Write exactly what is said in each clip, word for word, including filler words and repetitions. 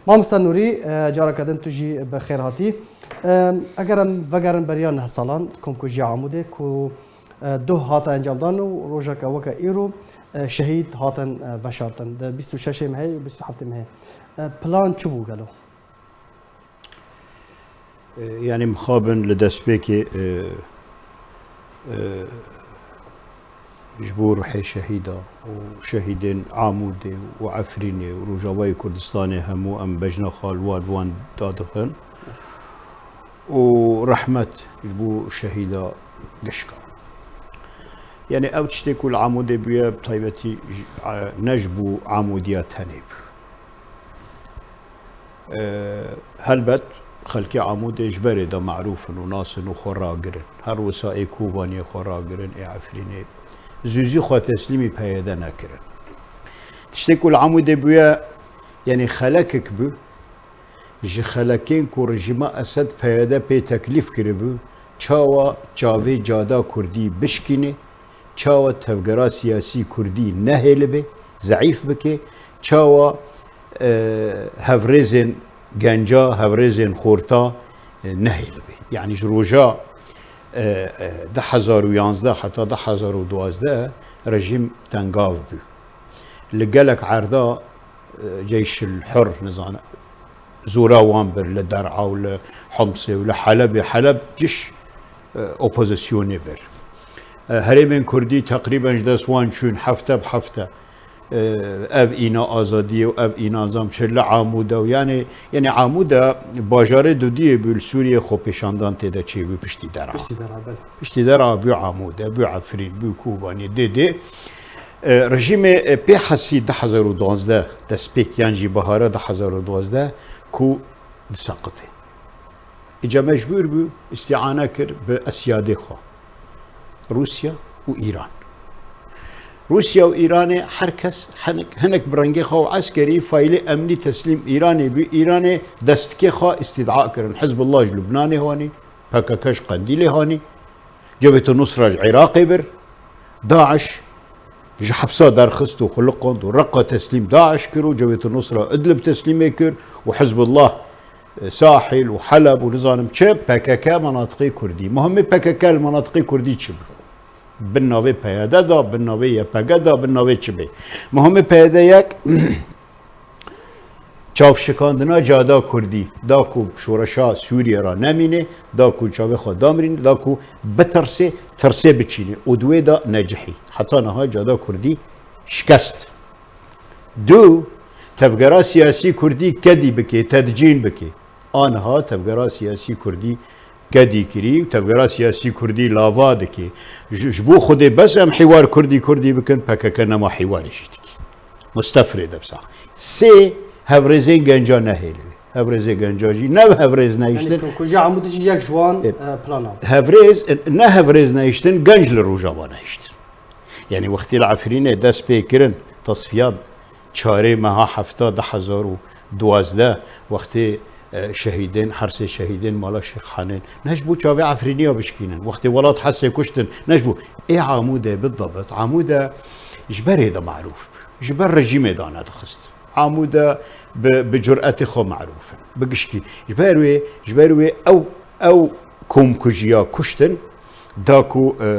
Mamosta Nûrî, e, careke din tu jî bi xêr hatî. E, eger em vegerin beriya neh salan, komkujiya Amûdê ku, e, duh hate encamdan û rojeke weke îro, e, şehîd hatin, e, veşartin. Di bîst û şeşê mehê û bîst û heftê mehê. E, plan çi bû gelo? E, yanî mixabin li destpêkê, e, e, ji bo ruhê şehîda û şehîdên Amûdê û Efrînê û Rojavayê Kurdistanê hemû em bejna xwe li wan, wan dadixin û rehmet ji bo şehîda gişka. Yanî ew tiştê ku li Amûdê bûye, bi taybetî ji, e, ne ji bo Amûdiya tenê bû. E, helbet xelkê Amûdê ji berê de merûf in û nas in û xwe ragirin. Her wisa ê Kobaniyê xwe ragirin, ê Efrînê. Zû zû xwe teslîmî P Y D nekirin. Tiştê ku li Amûdê bûye, yanî xelekek bû. Ji xelekên ku rejîma Esed P Y D pê teklîf kiribû, çawa çavê cada kurdî bişkîne, çawa tevgera siyasî kurdî nehêlibe, zeîf bike, çawa, e, hevrêzên genca, hevrêzên xorta, e, nehêlibe. Yanî ji roja, e, e, du hezar û yanzdeh heta du hezar û duwazdeh rejîm tengav bû. Li gelek erda, e, Ceyşil Hur, nizane, zora wan bir li Der'a û li Homsê û li Helebê, Heleb giş, e, opozisyonê bir. E, herêmên Kurdî teqrîben ji dest wan çûn, hefte bi hefte. E, ev îna azadiyê û ev îna nizam çi li Amûde û yanê, yanê Amûde bajarê dudiyê bû li Sûriyê xwepêşandan tê de çêbû piştî Der'a. Piştî Der'a, belê. Piştî Der'a bû Amûde, bû Efrîn, bû Kobaniyê, dê dê. E, rejîmê, e, pê hesî du hezar û duwazdeh destpêk yan jî bihara du hezar û duwazdeh ku diseqitê. Îca mecbûr bû îstîane kir bi esiyadê xwe, Rûsya û Îran. Rûsya û Îranê her kes hinek, hinek bi rengê xwe û eskerî faîlê emnî teslîm Îranê bû. Îranê destikê xwe îstîda kirin. Hizbullah ji Lubnanê hanî, P K K ji Qendîlê hanî, Cebhêt Nusra ji Iraqê bir, DAIŞ ji hepsa derxist û xuliqand û Reqa teslîm DAIŞ kir û Cebhêt Nusra Idlib teslîmê kir û Hizbullah, e, Sahil û Heleb û nizanim çi, P K K menatiqê Kurdî. Muhimê P K K li menatiqê Kurdî çi bû? Bin navê P Y D da, bin navê Y P G da, bin navê çi bê? Muhimê P Y D yek, çavşikandina cada Kurdî, da ku şoreşa Sûriyê re nemîne, da ku çavê xwe damirîne, da ku bitirsê, tirsê biçîne û di wê de necihî. Heta niha cada Kurdî şikest. Du, tevgera siyasî Kurdî kedî bike, tedcîn bike. Aniha tevgera siyasî Kurdî kedî kirî û tevgera siyasî Kurdî lava dike. Ji, ji bo Xwedê bes em hîwar Kurdî Kurdî bikin, P K K nema hîwarê jî dike. Mustefrê de bisa. Sê, hevrêzên genca nehêlin. Hevrêzê genca jî ne hevrêz nehiştin. Yanî Komkujiya Amûdê jî yek ji wan, e, e, plana bû. Hevrêz, e, ne hevrêz nehiştin, genc li Rojava nehiştin. Yanî wextî li Efrînê dest pê kirin, tesfiyat çarê meha hefta du hezar û duwazdeh, wextê, e, şehîdên, hersê şehîdên mala Şêx Hanên, ne ji bo çavê Efrîniya bişkînin. Wextê welat hesê kuştin, ne ji bo ê Amûdê bidabet. Amûde ji berê de marûf bû. Ji ber rejîmê danedixist. Amûde bi, bi curetê xwe marûf in. Bi gişkî. Ji ber wê, ji ber wê ew, ew komkujiya kuştin da ku, e,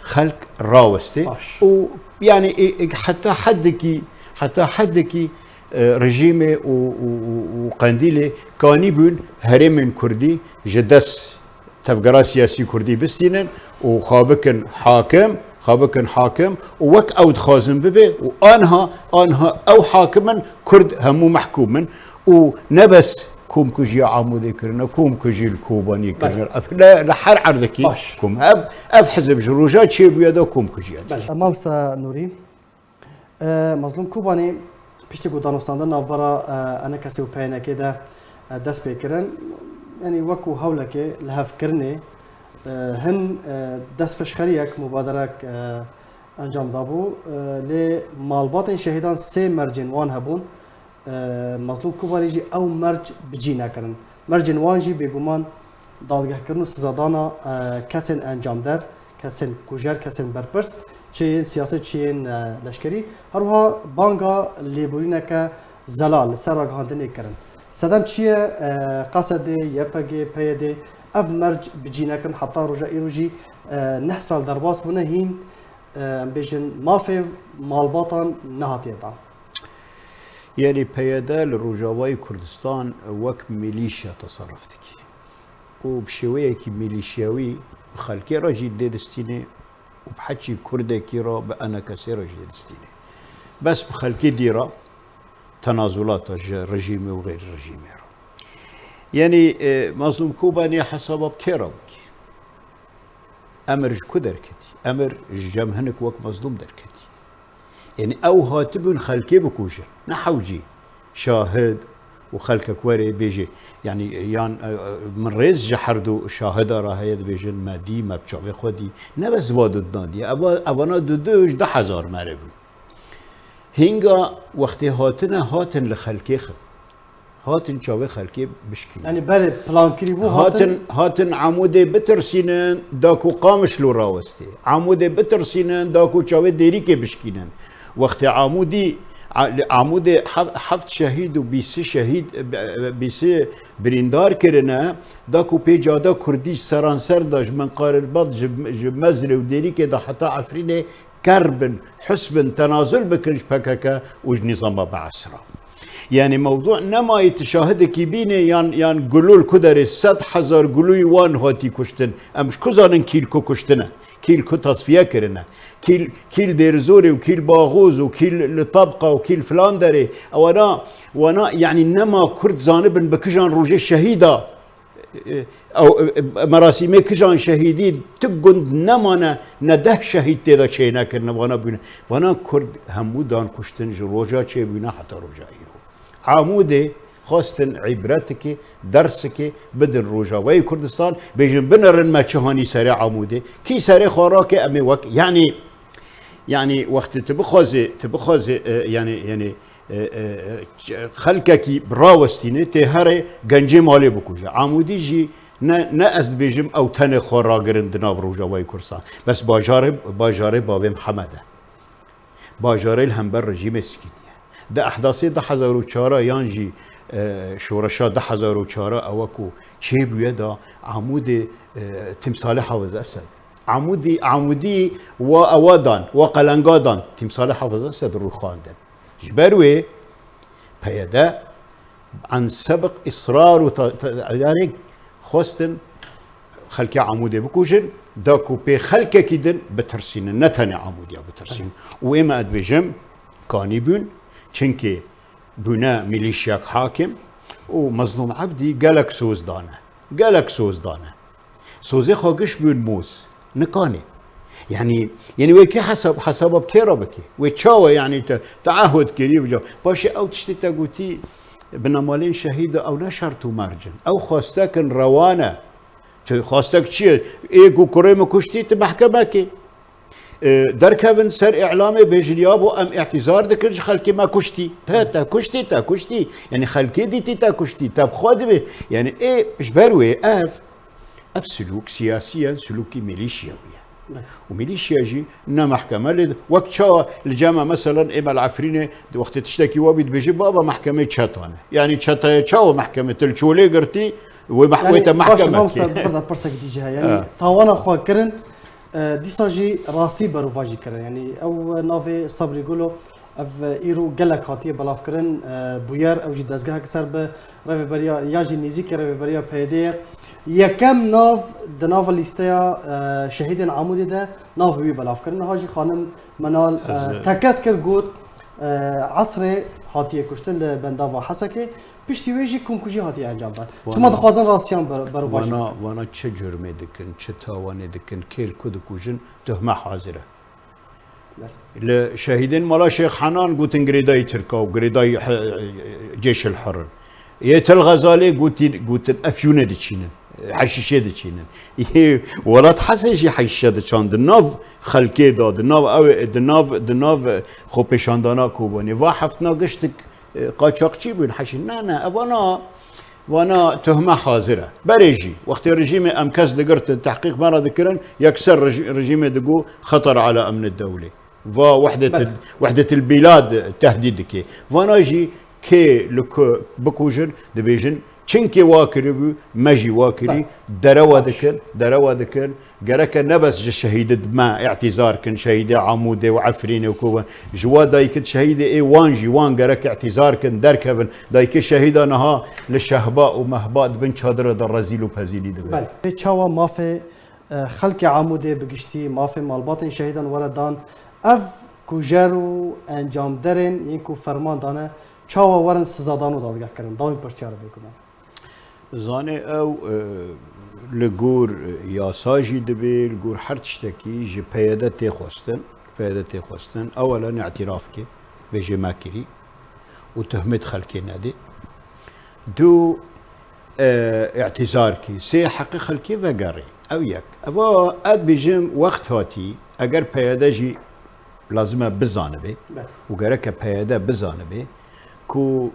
xelk rawestê. Baş. Û, yanî, e, e, heta heddekî, heta heddekî, e, rejîmê û, û, û, û Qendîlê kanî bûn herêmên Kurdî ji dest tevgera siyasî Kurdî bistînin û xwe bikin hakim, xwe bikin hakim û wek ew dixwazin bibe û anha, anha ew hakim in, Kurd hemû mehkûm in û ne bes komkujiya Amûdê kirine, komkujî li Kobaniyê kirine. Belê. Ev li, li her erdekî Baş. kom. Ev, ev hizib ji roja çêbûye de komkujiye. Belê. Mamosta Nûrî, e, Mazlûm Kobanî piştî ku danûstandin navbera, e, E N K S û P Y N K de, e, dest pê kirin, yanî wekû hewlekê lihevkirinê, e, hin, e, destpêşxeriyek, mubaderek, e, encam dabû. E, lê malbatên şehîdan sê mercên wan hebûn. E, Mazlûm Kobanî jî ew merc bi cî nekirin. Mercên wan jî bêguman dadgehkirin û sizadana, e, kesên encamder, kesên kujer, kesên berpirs, çi yên siyasî, çi yên, e, leşkerî. Her wiha banga lêborîneke Zelal li ser ragihandinê kirin. Sedem çi ye? E, Qesedê, Y P G, P Y D, ev merc bi cî nekin, heta roja îro jî, e, neh sal derbas bûne, hîn, e, em bêjin, mafê malbatan nehatiye dan. Yanî P Y D li Rojavayê Kurdistan wek milîşya teserruf dikî û bi şêweyekî milîşyawî bi xelkê re jî dê distînê û bi heçî kurdekî re, bi enekesê re jî dê distînê. Bes bi xelkê dî re tenazulata ji rejîmê û xêr rejîmê re. Yanî, e, Mazlûm Kobanê hesaba bi kê re bikî? Emir ji ku derketî? Emir ji cem hinek wek Mazlûm derketî. Yanî ew hatibûn xelkê bikujin. Ne hewcî şahid û xelkek were bêje, yanî yan, e, e, min rêz ji her du şahida re heye, dibêjin me dî, me bi çavê xwe dî. Ne bes va du dinan dî. Eva, evana du du ji du hezar mere bûn. Hînga wextê hatine, hatin li xelkê xin. Hatin çavê xelkê bişkînin. Yanî berê plankirî bû, hatin. Hatin, hatin Amûdê bitirsînin, da ku Qamişlo rawestê. Amûdê bitirsînin, da ku çavê Dêrîkê bişkînin. Wextê Amûdî, a-, li Amûdê hev-, heft şehîd û bîsî şehîd, bîsî birîndar kirine, da ku pê cada Kurdî seranser da ji Menqarilbad, ji, ji Mezrê û Dêrîkê de heta Efrînê ker bin, hus bin, tenazul bikin ji P K K û ji nîzama Bees re. Yanî mewdû nema yê tu şahidekî bînê yan, yan gulûl ku derê sed hezar gulûyî wan hatî kuştin. Em ji ku zanin kî li ku kuştine? Kî li ku tasfiye kirine? Kî, kî li Dêrizorê û kî li Baxûz û kî li, li Tabqa û kî li filan derê? Ewana, wana, yanî nema Kurd zanibin bi kijan rojê şehîda e, ew, e, merasîmê kijan şehîdî, tu gund nemane, ne deh şehîd tê de çênekirine, vana bûne. Vana Kurd hemû dan kuştin ji roja çêbûne heta roja îro. Amûdê xwestin îbretikê, dersikê bidin Rojavayê Kurdistan, bêjin binerin me çi hanî serê Amûdê. Kî serê xwe rake em ê wek, yanî, yanî wextê tu bixwazê, tu bixwazê, e, yanî, yanî, e, e, e, ç-, xelkekî rawestîne, tê herê gencê malê bikuje. Amûdî jî ne, ne ez dibêjim ew tenê xwe ragirin di nav Rojavayê Kurdistan. Bes bajarê, bajarê bavê Mihemed e. Bajarê li hember rejîmê sikiniye. Di ehdasê du hezar û çar yan jî, e, şoreşa du hezar û çar ewe ku çêbûye da Amûdê, e, timsalê Hafiz Esed. Amûdî, Amûdî wa ewa dan, wa qelenga dan, timsalê Hafiz Esed rûxandin. Ji ber wê P Y D an sebiq israr û ta-, ta-, yanî xwestin xelkê Amûdê bikujin, da ku pê xelkekî din bitirsînin, ne tenê Amûdiya bitirsînin. Û ê me ez dibêjim, kanî bûn, çimkî bûne milîşyek hakim û Mezlûm Ebdî gelek soz dane. Gelek soz dane. Sozê xwe giş bûn moz. Nikanê. Yanî, yanî wê kê hesab, hesaba bi kê re bike? Wê çawa, yanî te, teahhud kirî bi ca. Paşê ew tiştê te gotî, binemalên şehîda ew ne şert û merc in. Ew xwestekin rewan e. Tu xwestek çi ye? Ê ku kurê min kuştî, tu mehkeme kê. E, derkevin ser îlamê, bêjin ya bo em îtîzar dikin ji xelkê me kuştî. Te, te kuştî, te kuştî. Yanî xelkê dîtî te kuştî. Te bi xwe dibê. Yanî ê ji ber wê ev, ev silûk siyasî ye, silûkî milîşyawî ye. Û milîşya jî ne mehkeme lê, wek çawa li cem me, meselen ê me li Efrînê di wextê tiştekî we bî dibêjî baba mehkemê çetan e. Yanî çeteye çawa mehkeme? Tu li çolê girtî, wê meh-, wê te mehkeme kê. Baş, mamosta, bifirde pirsek dî jî heye. Yanî tawana xwe kirin, e, dîsa jî rastî berovajî kirin. Yanî ew navê Sabrî Gulo, ev îro gelek hatiye belavkirin, e, bûyer, ew jî dezgehek ser bi rêveberiya, yan jî nêzîkî rêveberiya P Y D'ê ye. Yekem nav di nava lîsteya, e, şehîdên Amûdê de nav wî belavkirin. Niha jî xanim Menal, e, tekez kir, got, e, Esrê hatiye kuştin li Bendava Hesekê. Piştî wê jî komkujî hatiye encam dan. Çima dixwazin rastiyan ber-, berovajî? Vana, vana çi curmê dikin, çi tawanê dikin, kê li ku dikujin, tuhme hazir e. Li şehîdên Mala Şêx Henan gotin girêdayî Tirka û girêdayî he-, Cêşil Hur in. Yê Til Xezalê gotin, gotin efyûnê diçînin, heşîşê diçînin. Yê Welat Hesê jî heşîşe diçandin. Nav xelkê de, di nav ew, di nav, di nav xwepêşandana Kobanê. Va heftina giştik, e, qaçaxçî bûn, heşî. Ne, ne, evana Vana tuhme hazir e. Berê jî, wextê rejîmê em kes digirtin, tehqîq me re dikirin, yekser rejî-, rejîmê digot xeter ala emnê dewlê. Va wehdet, wehdetil bîlad tehdîd dike. Vana jî Kê li ku bikujin, dibêjin, çinkê wa kiribû, me jî wa kirî, Be. derewa Baş. dikin, derewa dikin. Gereke ne bes ji şehîdê me îtîzar kin, şehîdê Amûdê û Efrînê û ku ji wa dayikit şehîdê ê wan jî, wan gerek îtîzar kin, derkevin. Dayikê şehîda niha li şehba û mehba di bin çadira de rezîl û pezîlî dibe. Belê. Pê çawa mafê, e, xelkê Amûdê bi giştî, mafê malbatên şehîdan were dan, ev kujer û encamderên yên ku ferman dane, çawa werin sizadan û dadgehkirin? Dawîn pirsyar bêguman. Zanê ew, e, li gor, e, yasa jî dibê, li gor her tiştekî ji P Y D tê xwestin. P Y D tê xwestin. Ewela ne îtîraf ke, bêjê me kirî û tuhmêt xelkê nedê. Du, e, îtîzar kî. Sê, heqê xelkê vegerê. Ew yek. Eva, ez bêjim, wext hatî, eger P Y D jî lazim e bizanibe Be. û gereke P Y D bizanibe ku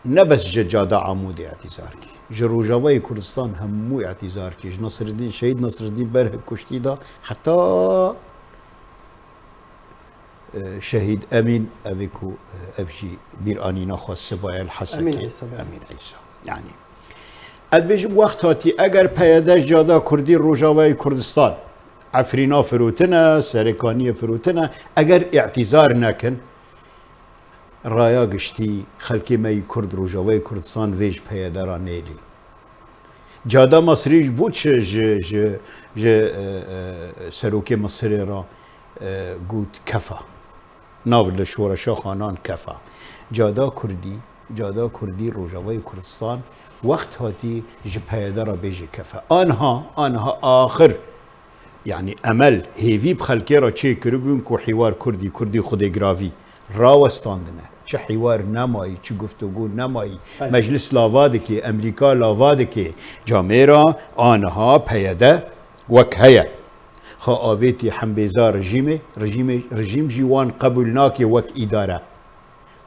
ne bes ji Cada Amûdê îtîzar kî. Ji Rojavayê Kurdistan hemû îtîzar kî. Ji Nasreddîn, Şehîd Nasreddîn Berhik kuştî da heta, e, Şehîd Emîn, evê ku, e, ev jî bîranîna xwe Sibayel Hesekê. Emîn Îsa, belê. Emîn Îsa. Yanî, ez bêjim wext hatî, eger P Y D ji Cada Kurdî Rojavayê Kurdistan, Efrîna firotine, Serêkaniyê firotine, eger îtîzar nekin, raya giştî xelkê me yî Kurd Rojavayê Kurdistan vê ji P Y D ra nêlî. Cada Mesirî ji bo çi ji, ji, ji, e, e, serokê Misirê re, e, got kefa? Nav li şoreşa xanan kefa. Cada Kurdî, Cada Kurdî Rojavayê Kurdistan wext hatî ji P Y D re bêjê kefa. Anha, anha axir Yanî emel, hêvî bi xelkê re çêkiribûn ku hîwar Kurdî, Kurdî xwedêgiravî rawestandine. Çi hîwar nemayî, çi guftûgû nemayî. Belê. Meclis lava dike, Emerîka lava dike. Camêra aniha P Y D wek heye. Xwe avêtî hembêza rejîmê, rejîmê, rejîm jî wan qebûl nake wek îdare.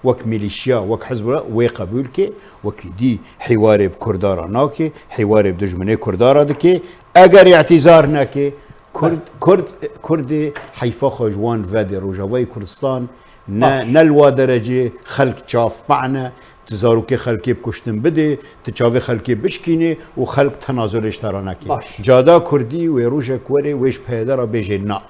Wek milîşya, wek hizb re wê qebûl ke, wekî dî hîwarê bi Kurda re nake, hîwarê bi dijminê Kurda re dike. Eger îtîzar neke, Kurd, Kurd, Kurdê heyfa xwe ji wan vedê. Rojavayê Kurdistan ne, Baş. ne li wa derecê xelk çavpeh ne, tu zarokê xelkê bi kuştin bidê, tu çavê xelkê bişkînê û xelk tenazulê ji te re neke. Baş. Cada Kurdî wê rojek were, wê ji P Y D re bêjê na.